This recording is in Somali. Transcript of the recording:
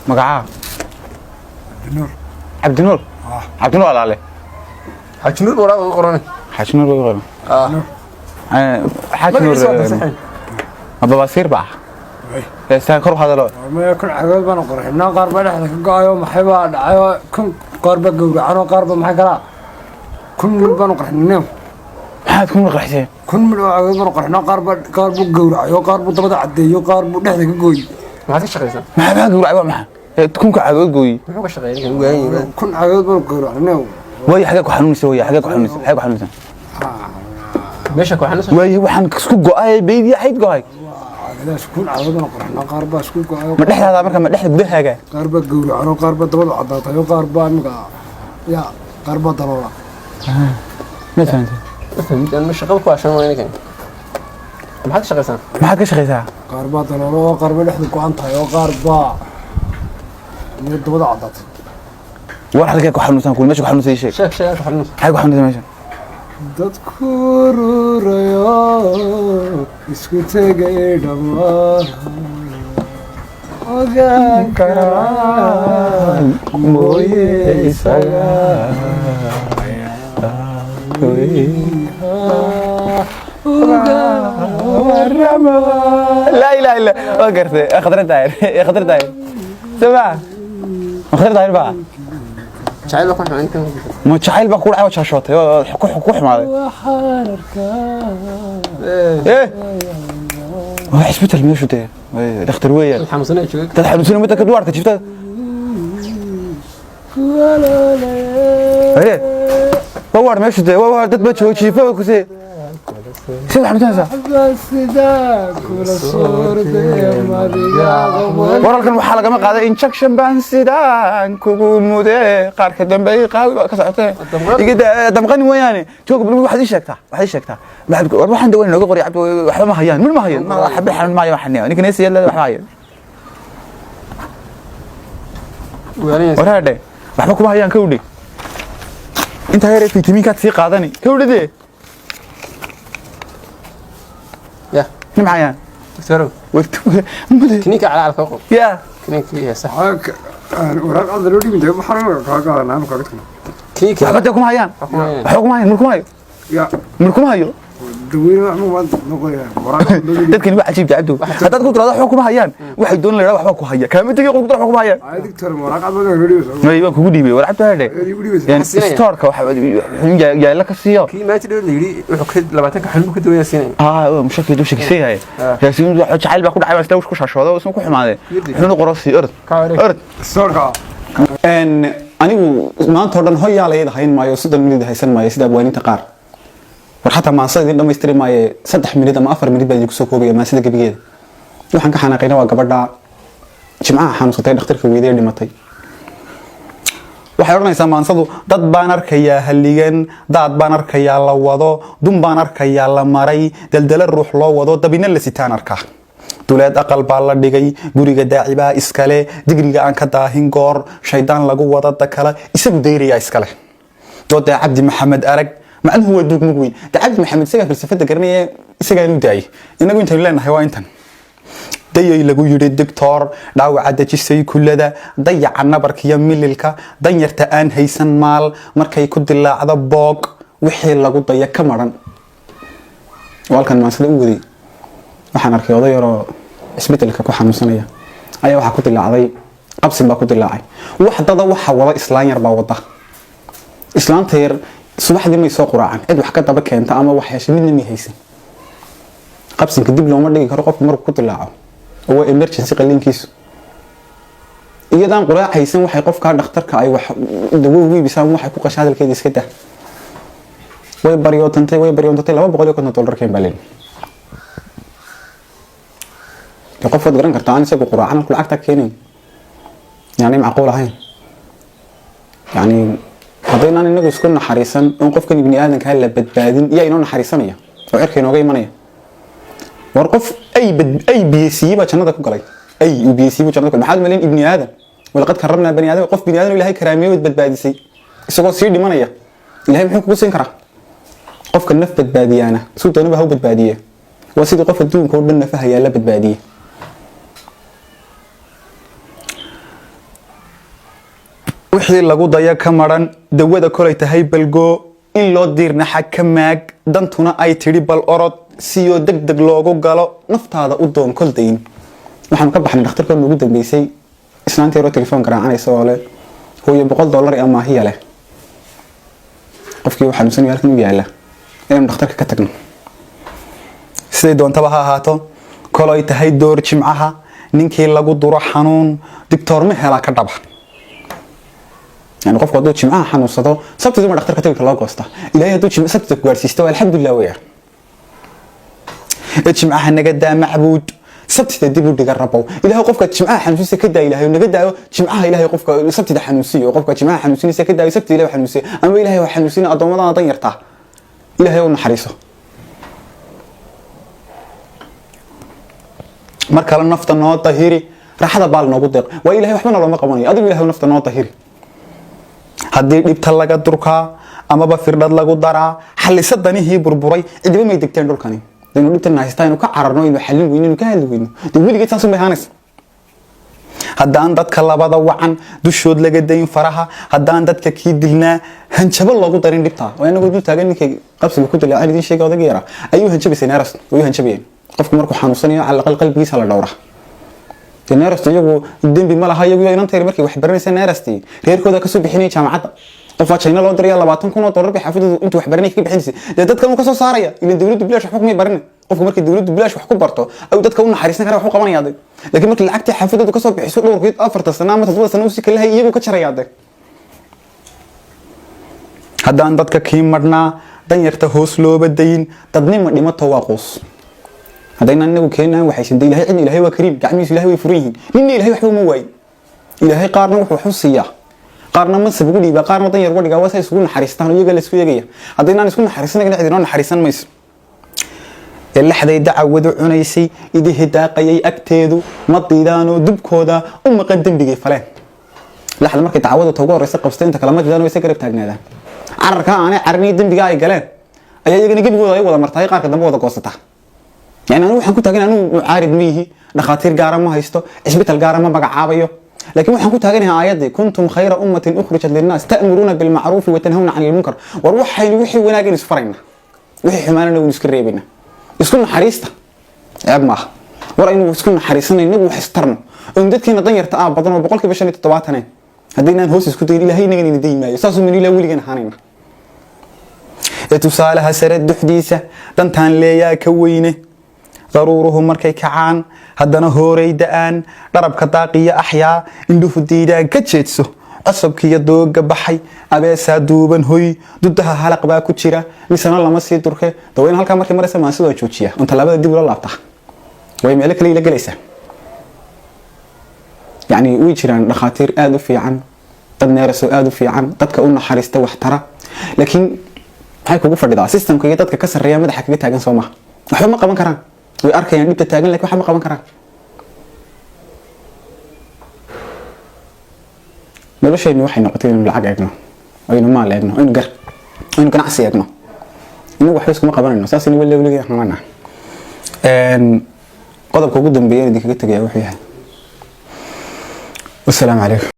Magacaa? Nuur. Cabdinuur. Cabdinuur alaale. Xaaji Nuur waraaq uga qoran. Xaaji Nuur uga qoran. Xaaji Nuur. Magaciisa waa fasaxeen. Ma babaasiir baa heestaa kor u hadalo? Maya, 1000 cagood baan qorxinaa, qaar baa dhexda ka go-ayo, maxay baa dhacayo, 1000 qaar baa gowracanoo, qaar baa maxay kalaa, 1000 mid baanu qarxinay. Maxaad ku maqaxseen? 1000 mid oo cagood baanu qarxinaa, qaar baa, qaar buu gowracayo, qaar buu dabada caddeeyo, qaar buu dhexda ka gooyey. Maxaad ka shaqaysaa? Maxaa gowracay? Waa maxaa kunka cagood gooyey? Muxuu ka shaqeeyay ninkan waayan yahay? 1000 cagood baanu gowracanay. Waayo, xagee ku xanuunaysa? Waayo, xagee ku xanuunaysa? Xagee ku xanuunaysa? Meesha ku xanuunsan. Waayo, waxaan isku go'ay beydii xayd go'ay. Cagadaas 1000 cagood baanu qarxinaa, qaar baa isku go-ayo. Ma dhexdaada marka, ma dhexda gudahaaga? Qaar baa gowracanoo, qaar baa dabada caddaatayo, qaar baa imika ya, qaar baa daloola. Ma fahantay? Ma fahmid aan shaqada ku ashan waa ninkan. Maxaad ka shaqaysaa? Maxaad ka shaqaysaa? Qaar baa daloola oo qaar baa dhexda go-an tahay oo qaar baa dabada caddaatay. War, halkee ku xanuunsan? Kuul meesha ku xanuunsan ii sheeg. Sheeg, sheeg ku xanuunsan. Xagee ku xanuunsan meesha? Dadku ururayo isku tegay dhammaan ogaan karaan mooye isaga. Laa ilaha illa waa gartay. Khatar tahay, khatar tahay, soma khatar tahay ba. Jacayl baa ku xun ninkan. Ma jacayl baa ku dhacay oo jaashootay oo ku xumaaday? Waxaan arkaa. Eh, waa isbetel meeshu dee dhakhtar weeyaan. Xanuunsanaya jooga. Dad xanuunsan muddo ka duwarka jifta. Kuwalolaya. Haye, waa waar meeshu dee, waa waar, dad baa jooga jiifa ku see sida xanuunsanaysaa. Sidaa kula suurtay madiga. Waralkan waxaa lagama qaaday injection baan sidaan kugu mude, qaarka dambe i qaawi baa ka socotee. Iga damqani mooyaane, joog bal. Waxaad ii sheegtaa, waxaad ii sheegtaa, war waxaan dawayn nooga qoray cabdi. Waxba ma hayaan, mid ma hayaan, ma xabe xanuun maayo, waxaan ninka neesiya waxba hayaan. Waalan. Waraadhe, waxba kuma hayaan kawdhe, intaa yare fitamiinkaad sii qaadani kawdhe dee. Ya. Nin maxayaan? Doctor. Mude. Kiniinka calaacal ka qor. Ya. Kiniinka heesa. Waraaq cadda loo dhibin waxaan kaaga qaadanaa kaaga tagna. Kiniinka. Waxba dee kuma hayaan. Kuma hayaan. Waxba kuma hayaan, mur kuma hayo. Ya. Mur kuma hayo. Daweyne wax ma noqoya waraaq cadda loo dhibin. Dadkani waa cajiib cabdo, haddaad ku tiraado waxba kuma hayaan, waxay doon la yidhahdo waxba ku haya, kaama tegay qof ku tira waxba kuma hayaan. Ay doctor, waraaq cadda loo dhibin. May, waan kugu dhiibay war cabdo hadhe. Igu dhibaysa. Yani Siinaya. Stoorka waxa yaala ka siiyo. Kii maanta dhow la yidhi wuxuu ka 20-ka xanuun ka duwaya siinaya. Ah, mushakil duu shakisan yahay. Yaasiin waxa jacayl baa ku dhacay, isla ku shaashoodo isna ku xumaaday. Yidhi. Wuxuuna qoro sii orod. Ka wareeg. Orod. Soorka. Anigu maanta oo dhan hoyaalayada hayn maayo, 30 minid haysan maayo sida abwaaninta qaar. War xataa maansada idin dhammaystiri maaye, 3 minid ama 4 minid baan idinku soo koobaya maansida gebigeeda. Waxaan ka xanaaqayna waa gabadha jimcaha xanuunsatay, dhakhtarka weyday ee dhimatay. Waxay odhanaysaa maansadu: dad baan arkayaa halligan, daad baan arkayaa la wado, dun baan arkayaa la maray, daldala ruux loo wado, dabina la sitaan arkaa, duleed aqal baa la dhigay, guriga daacibaa iskale, digriga aan ka daahin goor shaydaan lagu wada dakala, isagu dayrayaa iskale. Doodaa Cabdi Maxamed arag, macnuhu waa duug mug weyn. De Cabdi Maxamed isagaa falsafada garanaya, isagaanu daayay. Inagu intaynu leenahay waa intan: dayay lagu yidhi digtoor, dhaawaca dejisay kulada, dayaca nabarkiyo mililka, danyarta aan haysan maal, markay ku dilaacdo boog, wixii lagu daya ka maran. Waa halkan maansada u waday. Waxaan arkay oday yaroo isbedelka ku xanuunsanaya ayaa waxaa ku dilaacday qabsin baa ku dilaacay. Wax dada waxa wada islaan yar baa wada. Islaanta yar subaxdii may soo quraacan, cid wax ka daba keenta ama wax heshay midna may haysan. Qabsinka dib looma dhigi karo qofku markuu ku dilaaco, oo waa emergency qaliinkiisu. Iyadaan quraac haysan waxay qofkaa dhakhtarka ay wax dawo ugu iibisaan, waxay ku qasha hadalkeeda iska dah. Way baryootantay, way baryoontantay, $250 keen baa leeyahay. Dee qof waad garan kartaa aan isagu quraacan halku lacagta keenayn, yani macquul ahayn. Yani haddaynaan inagu isku naxariisan oon qofkan ibni aadankaa la badbaadin, yaa inoo naxariisanaya oo cirka inooga imanaya? War qof ay bad ay biyeysiiyey baa jannada ku galay, ay uu biyeysiiyey buu jannada ku galay. Maxaad malayn ibni aadam? Walaqad karramnaa bani aadam. Qof bini aadam Ilaahay karaameeyey ood badbaadisay isagoo sii dhimanaya, Ilaahay muxuu kugu siin karaa? Qofka naf badbaadiyaana suu doonaba ha u badbaadiye, waa sidii qof adduunka oo dhan nafahayaa la badbaadiyey. Wixii lagu daya ka maran dawada kolay tahay balgoo in loo diirnaxa ka maag, dantuna ay tidhi bal orod siyoo deg deg loogu galo, naftaada u doon koldayn. Waxaanu ka baxnay dhakhtarka ugu dambeysay islaantii yaroo telefoon garaacanaysa oo leh, "Hooyo, $100 amaahiya leh." Qofkii uu xanuunsanaya halkan u yaala inaynu dhakhtarka ka tagno. Siday doontaba ha ahaato, kolay tahay door jimcaha ninkii lagu duro xanuun, digtoor ma helaa ka dhaba. Yani qofku hadduu jimcaha xanuunsado, sabtidii ma dhakhtarka tagika loo goosta. Ilaahay hadduu sabtida ku gaarsiisto, alxamdulilah weeyaan. Ee jimcaha naga daa macbuud, sabtida dib u dhiga rabow. Ilaahay qofka jimcaha xanuunsiisa ka daa, Ilaahay naga daayo jimcaha. Ilaahay qofka sabtida xanuunsiiyo, qofka jimcaha xanuunsinaysa ka daayo, sabtida Ilaahay xanuunsiiyo, ama Ilaahay waa xanuunsina addoomadana dan yartaa, Ilaahay u naxariiso. Mar kale nafta noo dahiri, raaxada baal noogu deeq. Waa Ilahay waxba looma qabanayo adigu. Ilahay nafta noo dahiri. Haddii dhibta laga durkaa amaba firdhad lagu daraa, xallisa danihii burburay, cidiba may degteen dhulkani. Daynu dhibtan haystaa inu ka cararno, inu xallin weyno, inu ka hadli weyno, dee weligeed saas un bay ahaanaysa. Haddaan dadka labada wacan dushood laga dayn faraha, haddaan dadka kii dilnaa hanjabo loogu darin dhibta, waa inagoo dul taagan ninkay qabsiga ku dilaacin idiin sheegay odayga yaraa ayuu hanjabaysay. Neeras way u hanjabayeen. Qofku markuu xanuunsanayo cala aqal qalbigiisa la dhowra. Dee neerasta iyagu dembi ma laha. Iyagu inanta yar markay wax baranaysa neerastii reerkooda kasoo bixinaya jaamacadda. Qof baa China loo diraya, $20,000 bay xaafadoodu intuu wax baranay kaga bixinaysa. Dee dadkan uu kasoo saaraya ilan dowladdu bilaash waxba kumay barin. Qofku markii dowladdu bilaash wax ku barto ayuu dadka u naxariisan kara, wax u qabanaya de. Laakiin markii lacagtii xaafadoodu kasoo bixiso dhowrkii 4-ta sano ama 7-da sano uu si kala hay, iyagu ka jaraya de. Haddaan dadka kii marhnaa danyarta hoos looba dayin, dadnima dhimato waa quus. Haddayna inagu keenaan waxaysan de Ilahay cidna. Ilahay waa kariim, gacmihiisu Ilahay way furan yihiin. Ninna Ilahay waxba uma waayin. Ilaahay qaarna wuxuu wax u siiyaa, qaarna mansab ugu dhiibaa, qaarna danyar uga dhigaa. Waa say isugu naxariistaan oo iyaga la isku eegaya. Haddaynaan isku naxariisan, cid inoo naxariisan mayso. Ee laxday dacwadu cunaysay, idihi daaqayay agteedu ma diidaanoo dubkooda u maqan dembigay faleen. Laxda markay dacwadu ta ugu horeysa qabstay, inta kale ma diidaan, way isa garab taagnaadaan. Cararka aanay cararniyo dembiga ay galeen ayaa iyagana gebigooda ay wada martaay, qaarka dambe wada goosataa. Yani anigu waxaan ku taagan, anigu mucaarid ma yihi, dhakhaatiir gaara ma haysto, cisbital gaara ma magacaabayo, laakiin waxaan ku taaganahay aayaddii "kuntum khayra ummatin ukhrijat linnaas ta'muruuna bilmacruufi wa tanhawna cani lmunkar". War waxaynu wixii wanaagin isu farayna, wixii xumaanana waynu iska reebayna. Isku naxariista ceeb maaha. War aynu isku naxariisanay, inagu wax istarno, aynu dadkeena danyarta ah badan oo 75% haddaynaan hoos isku dayin, Ilahay inagan ina dayi maayo. Saasuu maynu ilaa weligan ahaanayna. Ee tusaalaha sare duxdiisa dantaan leeyaa ka weyne, daruuruhu markay kacaan haddana hoorey da'aan, dharabka daaqiyo axyaa indhuhu diidaan ka jeedso, cosabkiiyo dooga baxay abeesaa duuban hoy, dudaha halaq baa ku jira misena lama sii durke. Daweyne halkaa markay maraysa maansida waa joojiya on tallaabada dib ula laabtaa, way meelo kale ila gelaysaa. Yani way jiraan dhakhaatiir aada u fiican, dad neeraso aada u fiican, dadka u naxariista, wax tara, laakiin maxay kugu fadhidaa? Systemka iyo dadka ka sarreeya madaxa kaga taagan soo maha. Waxba ma qaban karaan. Way arkayaan dhibta taagan, lakin waxba ma qaban karaan. Noloshaynu waxay noqotay inaynu lacag eegno, aynu maal eegno, aynu gar aynu ganacsi eegno. Inagu waxba iskuma qabanayno, saasina weli weligii xumana. Qodobka ugu dambeeya idinkaga tegaya wuxuu yahay, wasalaamu calaykum.